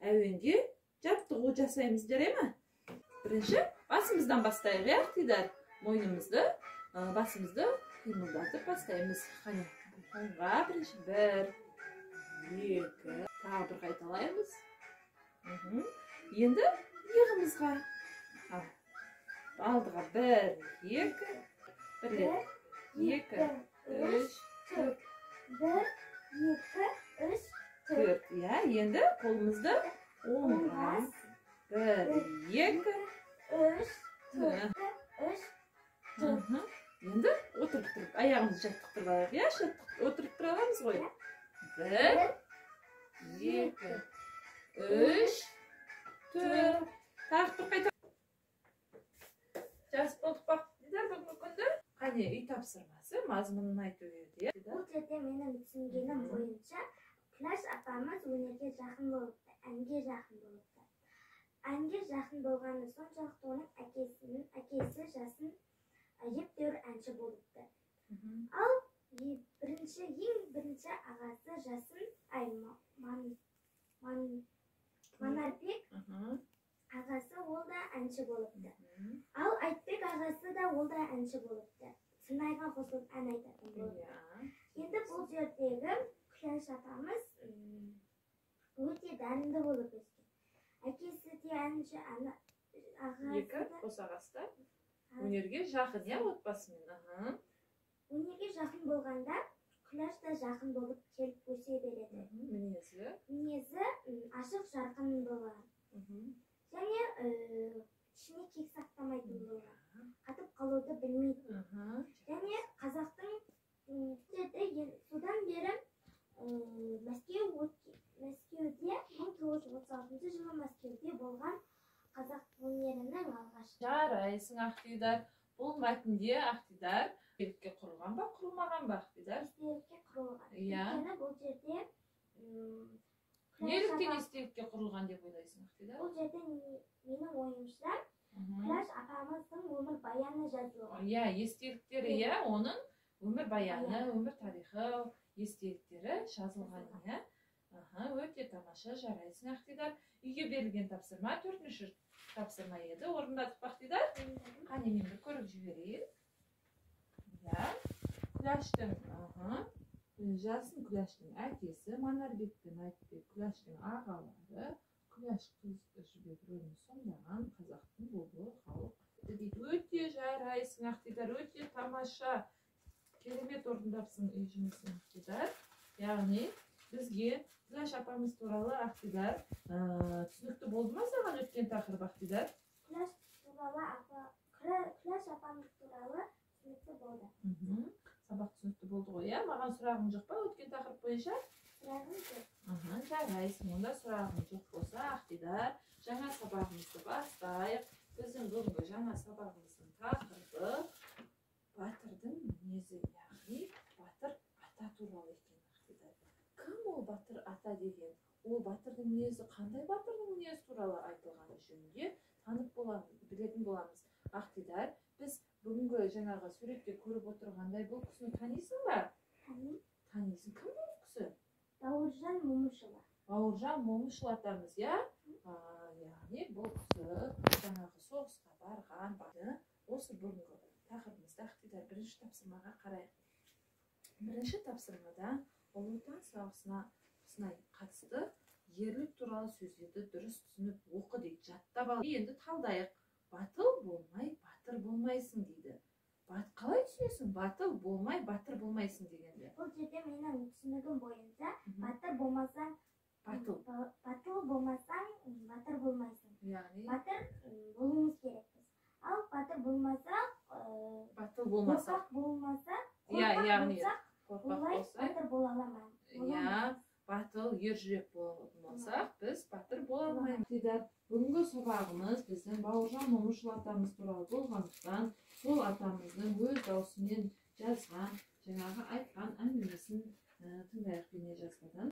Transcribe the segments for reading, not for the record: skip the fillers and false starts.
әуенге жаттығу жасаймыз, жарай ма? Бірінші басымыздан бастайық, иә, Ақтидар? Мойнымызды, басымызды қимылдатып бастаймыз. Қане, оңға бірінші 1, 2, тағы бір қайталаймыз. Енді иығымызға. Алдыға 1, 2, 1, 2, 3, 4. 1, 2, 3, 4. Иә, енді қолымызды оңға. 1, 2, 3, 4, 3, 4. Енді отырып тұрып, аяғымызды жаттықтырып алайық, иә, отырып тұра аламыз ғой. 1, 2, 3, 4. Тағы бір қайта. Жазып болдық па, Ақтидар, бүгінгі күнді? Қане, үй тапсырмасы мазмұнын айту еді, иә? Бұл жерде менің түсінгенім бойынша Күләш апамыз өнерге жақын болыпты, әнге жақын болыпты. Әнге жақын болғаны соншалықты оның әкесі Жасын әжептәуір әнші болыпты. Ал ең бірінші ағасы Жасын, Манарбек ағасы, ол да әнші болыпты. Ал Айтбек ағасы да, ол да әнші болыпты. Сынайға қосылып ән айтатын болыпты. Енді бұл жердегі Күләш апамыз өте дарынды болып өскен. Әкесі де әнші, ағасы Екі қос ағасы да өнерге жақын, иә, отбасымен. Өнерге жақын болғанда Күләш та жақын болып келіп өсе береді. Мінезі? Мінезі ашық жарқын болған. Және ішіне кек сақтамайтын болған. Қатып қалуды білмейтін. Және қазақтың содан бері Мәскеуде 1936 жылы Мәскеуде болған қазақ өнерінің алғашқы. Жарайсың, Ақтидар. Бұл мәтінде Ақтидар естелікке құрылған ба, құрылмаған ба, Ақтидар? Естелікке құрылған. Иә. Өйткені бұл жерде неліктен естелікке құрылған деп ойлайсың, Ақтидар? Бұл жерде менің ойымша Күләш апамыздың өмір баяны жазылған. Иә, естеліктері, иә, оның өмір баяны, өмір тарихы, естеліктері жазылған, иә. Өте тамаша, жарайсың, Ақтидар. Үйге берілген тапсырма 4-ші тапсырма еді. Орындадық па, Ақтидар? Қане, мен бір көріп жіберейін. Иә. Күләштің, Жасын Күләштің әкесі, Манарбек пен Айтбек Күләштің ағалары, Күләш қыз Жібек рөлін сомдаған қазақтың бұлбұлы халық дейді. Өте жарайсың, Ақтидар, өте тамаша. Керемет орындапсың үй жұмысын, Ақтидар. Яғни бізге Күләш апамыз туралы, Ақтидар, түсінікті болды ма саған өткен тақырып, Ақтидар? Күләш апамыз туралы түсінікті болды. Сабақ түсінікті болды ғой, иә? Маған сұрағың жоқ па өткен тақырып бойынша? Сұрағым жоқ. Жарайсың. Онда сұрағың жоқ болса, Ақтидар, жаңа сабағымызды бастайық. Біздің бүгінгі жаңа сабағымыздың тақырыбы батырдың мінезі, яғни батыр ата туралы екен, Ақтидар. Кім ол батыр ата деген? Ол батырдың мінезі қандай, батырдың мінезі туралы айтылғаны жөнінде танып боламыз, білетін боламыз. Ақтидар, біз бүгінгі жаңағы суретте көріп отырғандай бұл кісіні танисың ба? Танимын. Танисың. Кім бұл кісі? Бауыржан Момышұлы. Бауыржан Момышұлы атамыз, иә? Яғни бұл кісі жаңағы соғысқа барған. Осы бүгінгі тақырыбымызда, Ақтидар, бірінші тапсырмаға қарайық. Бірінші тапсырмада Ұлы Отан соғысына қатысты ерлік туралы сөздерді дұрыс түсініп оқы дейді, жаттап ал. Енді талдайық. Батыл болмай батыр болмайсың дейді. Қалай түсінесің батыл болмай батыр болмайсың дегенді? Бұл жерде менің түсінігім бойынша батыр болмасаң, Батыл. Батыл болмасаң, батыр болмайсың. Яғни батыр болуымыз керекпіз. Ал батыр болмасақ, батыл болмасақ, қорқақ болмасақ, Иә, қорқақ яғни болсақ, қорқақ олай болсақ, батыр бола аламын. Иә, батыл, ержүрек болмасақ, біз батыр бола алмаймыз. Дидар, бүгінгі сабағымыз біздің Бауыржан Момышұлы атамыз туралы болғандықтан, сол атамыздың өз даусымен жазған, жаңағы айтқан әңгімесін тыңдайық бейнежазбадан.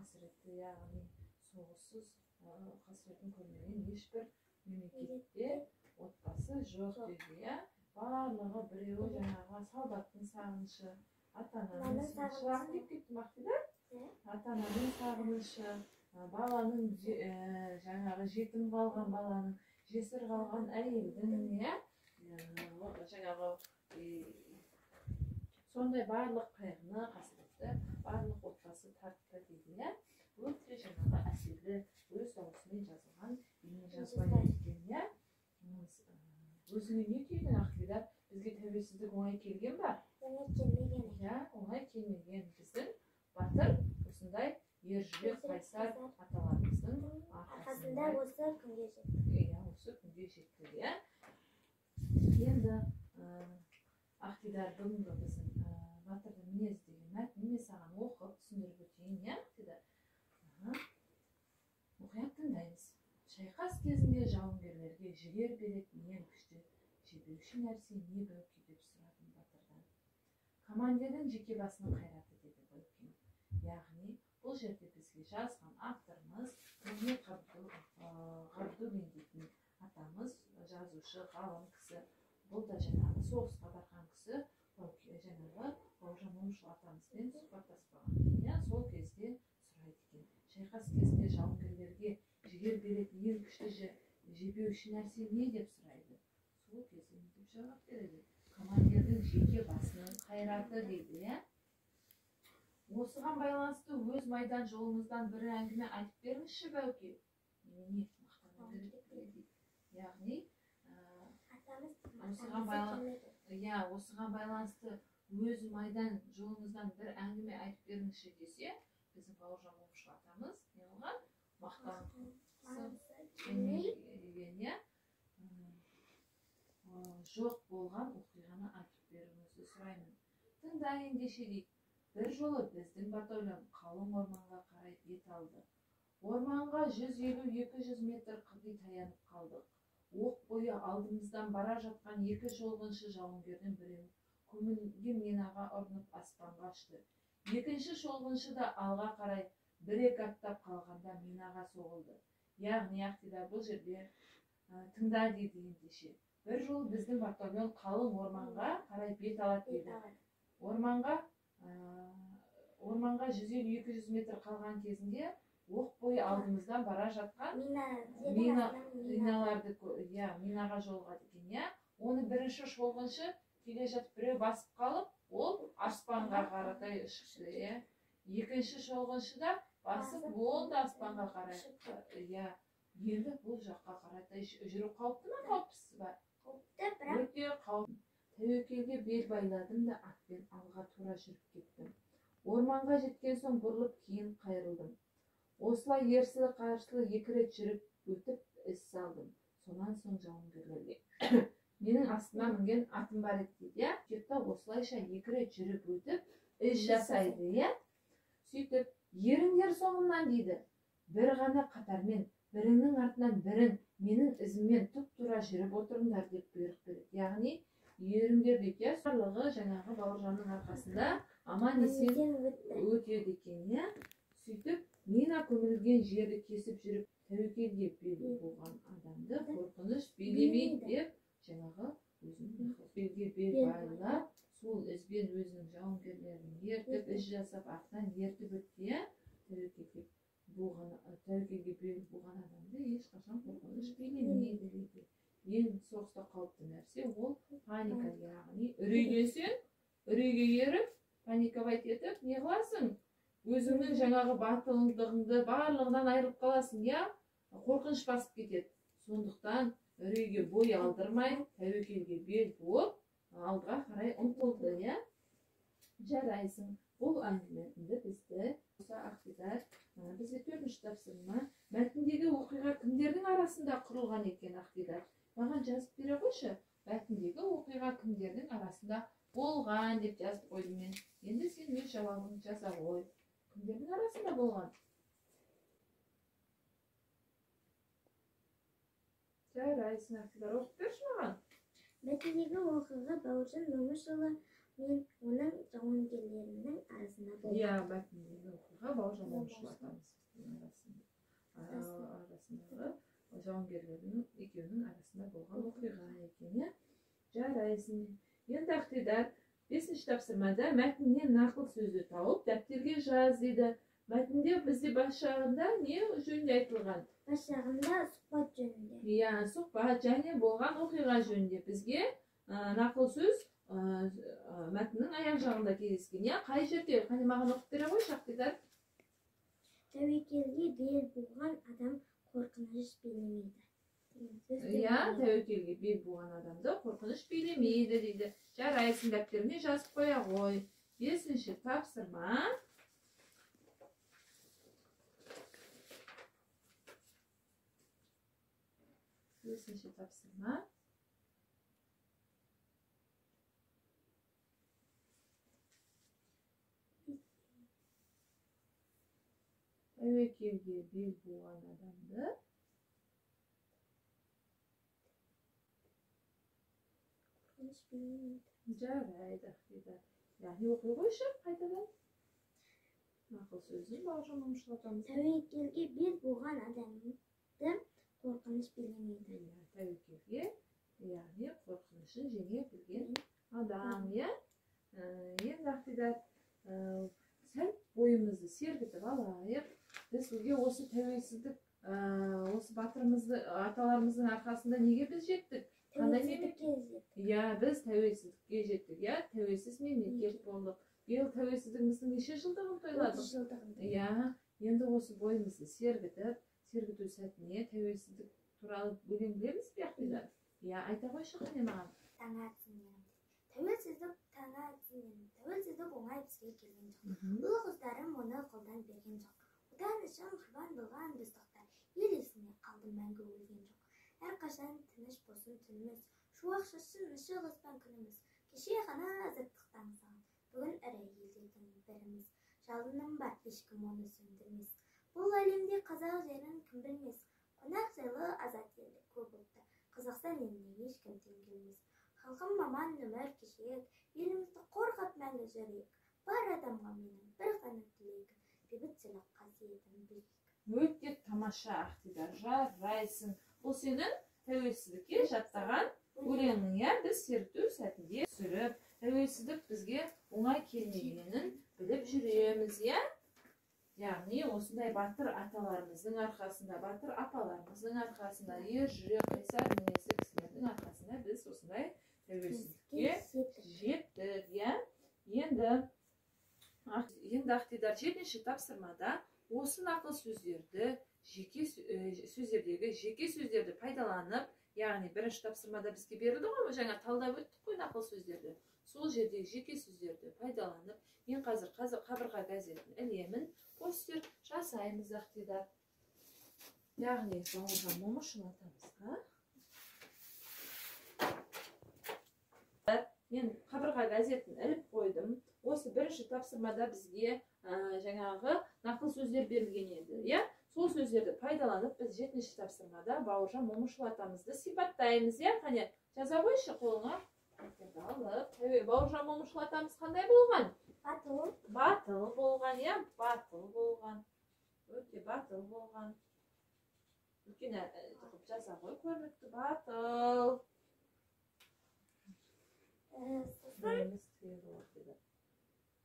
қасіретті, яғни соғыссыз қасіретін көрмеген ешбір мемлекетте отбасы жоқ дейді, иә. Барлығы біреуі жаңағы солдаттың сағынышы, ата-ананың сағынышы деп кеттім Ақтидар. Ата-ананың сағынышы, баланың жаңағы жетім қалған баланың, жесір қалған әйелдің, иә, жаңағы сондай барлық қайғыны, қасіретті барлық отбасы тартты дейді, иә. Өте жаңағы әсерлі өз дауысымен жазылған бейнежазба екен, иә. Өзіңе не түйдің, Ақтидар? Бізге тәуелсіздік оңай келген ба? Оңай келмеген. Иә, оңай келмеген. Біздің батыр осындай ержүрек қайсар аталарымыздың арқасында осы күнге жетті. Иә, осы күнге жетті, иә. Енді Ақтидар, бүгінгі біздің батырдың мінезі деген мәтінді мен саған оқып түсіндіріп өтейін, иә, Ақтидар? Мұқият тыңдаймыз. Шайқас кезінде жауынгерлерге жігер беретін ең күшті жебеуші нәрсе не, Бәуке, деп сұрадым батырдан. Командирдің жеке басының қайраты, деді Бәуке. Яғни бұл жерде бізге жазған авторымыз Мұхаммед Ғабдуллин дейтін атамыз, жазушы, ғалым кісі. Бұл да жаңағы соғысқа барған кісі, жаңағы Бауыржан Момышұлы атамызбен сұхбаттаспаған. Иә, сол кезде сұрайды екен. Шайқас кезінде жауынгерлерге жігер беретін ең күшті жебеуші нәрсе не деп сұрайды. Сол кезде не деп жауап береді? Командирдің жеке басының қайраты дейді, иә. Осыған байланысты өз майдан жолыңыздан бір әңгіме айтып беріңізші, Бәуке. Немене, мақтану керек дейді. Яғни осыған байланысты өз майдан жолыңыздан бір әңгіме айтып беріңізші десе, біздің Бауыржан Момышұлы атамыз не қылған? Мақтанғысы деген, иә. Жоқ болған оқиғаны айтып беруіңізді сұраймын. Тыңда ендеше дейді. Бір жолы біздің батальон қалың орманға қарай бет алды. Орманға 150-200 метр қырғи таянып қалдық. Оқ бойы алдымыздан бара жатқан екі шолғыншы жауынгердің біреуі көмілген минаға ұрынып аспанға ұшты. Екінші шолғыншы да алға қарай бір-екі аттап қалғанда минаға соғылды. Яғни Ақтидар бұл жерде тыңда дейді ендеше. Бір жолы біздің батальон қалың орманға қарай бет алады дейді. Орманға 150-200 метр қалған кезінде оқ бойы алдымыздан бара жатқан миналарды, иә, минаға жолығады екен, иә. Оны бірінші шолғыншы келе жатып біреу басып қалып, ол аспанға қаратай ұшты, иә. Екінші шолғыншы да басып, ол да аспанға қарай, иә. Енді бұл жаққа қаратай жүру қауіпті ма, қауіпсіз ба? Қауіпті, бірақ өте қауіпті. Тәуекелге бел байладым да атпен алға тура жүріп кеттім. Орманға жеткен соң бұрылып кейін қайырылдым. Осылай ерсілі-қарсылы екі рет жүріп өтіп із салдым. Сонан соң жауынгерлерге менің астыма мінген атым бар еді дейді, иә. Сөйтіп осылайша екі рет жүріп өтіп із жасайды, иә. Сөйтіп еріңдер соңымнан дейді. Бір ғана қатармен, біріңнің артынан бірін менің ізіммен тұп-тура жүріп отырыңдар деп бұйрық береді. Яғни еріңдер дейді, иә. Барлығы жаңағы Бауыржанның арқасында аман есен өтеді екен, иә. Сөйтіп мина көмілген жерді кесіп жүріп тәуекелге бел буған адамды қорқыныш билемейді деп жаңағы өзінің белге бел байлап, сол ізбен өзінің жауынгерлерін ертіп, із жасап артынан ертіп өтті, иә. Тәуекелге бел буған адамды ешқашан қорқыныш билемейді дейді. Ең соғыста қауіпті нәрсе ол паника, яғни үрейленсең, үрейге еріп, паниковать етіп не қыласың? Өзіңнің жаңағы батылдығыңды барлығынан айырылып қаласың, иә? Қорқыныш басып кетеді. Сондықтан үрейге бой алдырмай, тәуекелге бел буып, алдыға қарай ұмтылды, иә? Жарайсың. Бұл әңгімені бізді осы Ақтидар, бізге төртінші тапсырма. Мәтіндегі оқиға кімдердің арасында құрылған екен, Ақтидар? Маған жазып бере қойшы. Мәтіндегі оқиға кімдердің арасында болған деп жазып қойдым мен. Енді сен өз жауабыңды жаза қой. Кімдердің арасында болған? Жарайсың, Ақтидар, оқып берші маған. Мәтіндегі оқиға Бауыржан Момышұлы мен оның жауынгерлерінің арасында болған. Иә, мәтіндегі оқиға Бауыржан Момышұлы атамыздың арасындағы жауынгерлердің екеуінің арасында болған оқиға екен, иә? Жарайсың. Енді Ақтидар, 5-ші тапсырмада мәтіннен нақыл сөзді тауып дәптерге жаз дейді. Мәтінде бізде бас жағында не жөнінде айтылған? Бас жағында сұхбат жөнінде. Иә, сұхбат және болған оқиға жөнінде. Бізге нақыл сөз мәтіннің аяқ жағында кездескен. Иә, қай жерде? Қане маған оқып бере қойшы, Ақтидар. Тәуекелге бел буған адам қорқыныш билемейді. Иә, тәуекелге бел буған адамды қорқыныш билемейді дейді. Жарайсың, дәптеріне жазып қоя ғой. 5-ші тапсырма. 5-ші тапсырма. Тәуекелге бел буған адамды қорқыныш билемейді. Жарайды, Ақтидар. Яғни оқи қойшы қайтадан. Нақыл сөзін Бауыржан Момышұлы атамыз. Тәуекелге бел буған адамды қорқыныш билемейді. Иә, тәуекелге, яғни қорқынышын жеңе білген адам, иә? Енді Ақтидар, сәл бойымызды сергітіп алайық. Біз неге осы тәуелсіздік, осы батырымызды, аталарымыздың арқасында неге біз жеттік? Қандай Тәуелсіздікке жеттік. Иә, біз тәуелсіздікке жеттік, иә, тәуелсіз мемлекет болдық. Биыл тәуелсіздігіміздің неше жылдығын тойладық? 30 жылдығын. Иә, енді осы бойымызды сергітіп, сергіту сәтіне тәуелсіздік туралы өлең білеміз бе, Ақтидар? Иә, айта қойшы қане маған. Таңы атсын елім. Тәуелсіздік таңы атсын елім. Тәуелсіздік оңай бізге келген жоқ. Ұлы қыздарым оны қолдан берген жоқ. Отан үшін құрбан болған біз тоқтар. Ел есіне қалды мәңгі өлген жоқ. Әрқашан тыныш болсын түніміз. Шуақ шашсын ашық аспан күніміз. Кеше ғана азаттықты аңсаған. Бүгін ірі елдердің біріміз. Жалыным бар, ешкім оны сөндірмес. Бұл әлемде қазақ жерін кім білмес. Қонақ жайлы азат елді көп ұлтты. Қазақстан еліне ешкім тең келмес. Халқым аман өмір кешейік. Елімізді қорғап мәңгі жүрейік. Бар адамға менің бір ғана тілегім. Бейбітшілік қасиетін білейік. Өте тамаша, Ақтидар, жарайсың. Бұл сенің тәуелсіздікке жаттаған өлеңің, иә? Біз сергіту сәтінде түсіріп, тәуелсіздік бізге оңай келмегенін біліп жүреміз, иә? Яғни осындай батыр аталарымыздың арқасында, батыр апаларымыздың арқасында, ер жүрек, қайсар мінезді кісілердің арқасында біз осындай тәуелсіздікке жеттік, иә? Енді Ақтидар, 7-ші тапсырмада осы нақыл сөздерді, жеке сөздердегі жеке сөздерді пайдаланып, яғни бірінші тапсырмада бізге берілді ғой, жаңа талдап өттік қой нақыл сөздерді. Сол жердегі жеке сөздерді пайдаланып, мен қазір қабырға газетін ілемін, постер жасаймыз, Ақтидар. Яғни Бауыржан Момышұлы атамызға мен қабырға газетін іліп қойдым. Осы бірінші тапсырмада бізге жаңағы нақыл сөздер берілген еді, иә? Сол сөздерді пайдаланып біз 7-ші тапсырмада Бауыржан Момышұлы атамызды сипаттаймыз, иә? Қане, жаза қойшы қолыңа. Алып, Бауыржан Момышұлы атамыз қандай болған? Батыл. Батыл болған, иә? Батыл болған. Өте батыл болған. Үлкен қылып жаза қой, көрнекті батыл.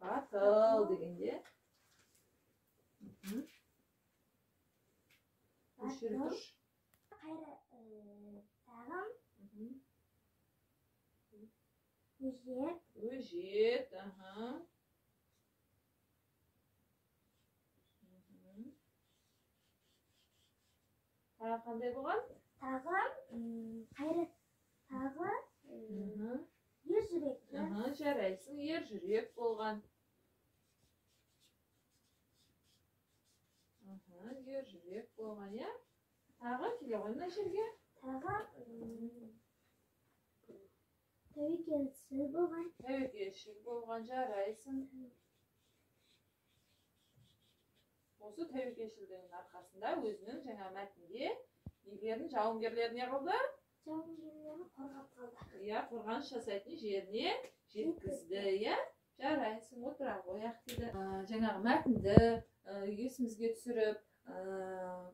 Батыл дегенде. Батыл. Тағым. Өжет. Өжет, аха. Тағы қандай болған? Тағы қайрат, тағы ер жүрек. Жарайсың, ер жүрек болған. Ер жүрек болған, иә? Тағы келе ғой мына жерге. Тағы тәуекелшіл болған. Тәуекелшіл болған, жарайсың. Осы тәуекелшілдігінің арқасында өзінің жаңа мәтінде нелерін, жауынгерлеріне қылды? Жауынгерлерін қорғап қалды. Иә, қорғаныс жасайтын жеріне жеткізді, иә? Жарайсың, отыра ғой, Ақтидар. Жаңағы мәтінді есімізге түсіріп,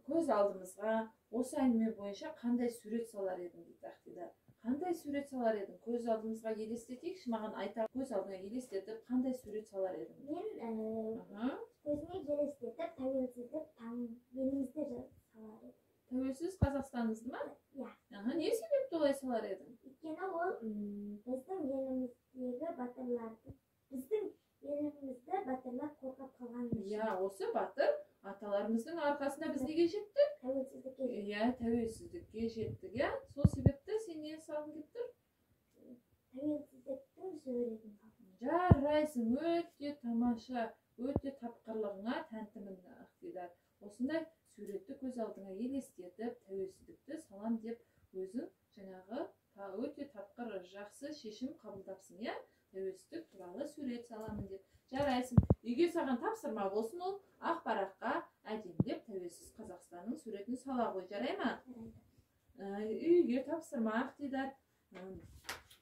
көз алдымызға осы әңгіме бойынша қандай сурет салар едің дейді Ақтидар. Қандай сурет салар едің? Көз алдымызға елестетейікші, маған айта, көз алдыңа елестетіп, қандай сурет салар едің? Мен көзіме елестетіп, тәуелсіздік таң елімізді салар едім. Тәуелсіз Қазақстанымызды ма? Иә. Не себепті олай салар едің? Өйткені ол біздің еліміздегі батырларды, біздің елімізді батырлар қорғап қалған үшін. Иә, осы батыр аталарымыздың арқасында біз неге жеттік? Тәуелсіздікке жеттік. Иә, тәуелсіздікке жеттік, иә. Сол себепті сен не салғың келіп тұр? Тәуелсіздіктің суретін салғым. Жарайсың, өте тамаша, өте тапқырлығыңа тәнтімін, Ақтидар. Осындай суретті көз алдыңа елестетіп, тәуелсіздікті салам деп өзің жаңағы өте тапқыр, жақсы шешім қабылдапсың, иә? Тәуелсіздік туралы сурет саламын деп. Жарайсың. Үйге саған тапсырма болсын, ол ақ параққа әдемілеп тәуелсіз Қазақстанның суретін сала ғой, жарай ма? Жарайды. Үйге тапсырма, Ақтидар.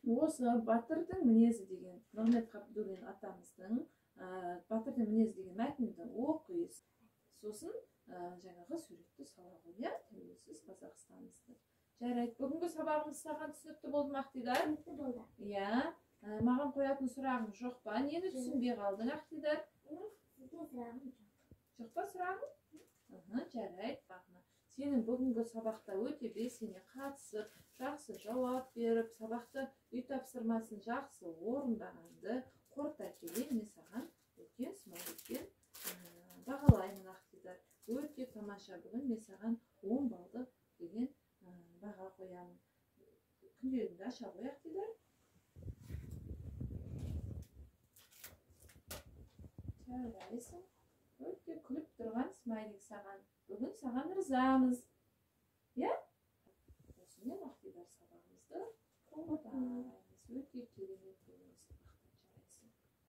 Осы батырдың мінезі деген Нығмет Қабдуллин атамыздың батырдың мінезі деген мәтінді оқисыз. Сосын жаңағы суретті сала ғой, иә? Тәуелсіз Қазақстанымызды. Жарайды. Бүгінгі сабағымыз саған түсінікті болды ма, Ақтидар? Түсінікті болды. Иә. Маған қоятын сұрағың жоқ па? Нені түсінбей қалдың, Ақтидар? Сізге сұрағым жоқ. Жоқ па сұрағың? Жарайды. Сенің бүгінгі сабақта өте белсене қатысып, жақсы жауап беріп, сабақты үй тапсырмасын жақсы орындағанды қорыта келе мен саған үлкен смайликпен бағалаймын, Ақтидар. Өте тамаша. Бүгін мен саған 10 балдық деген баға қоямын. Күнделігіңді аша ғой, Ақтидар. Жарайсың. Өте күліп тұрған смайлик саған. Бүгін саған ырзамыз. Иә? Осымен, Ақтидар, сабағымызды тоқтатамыз. Өте керемет.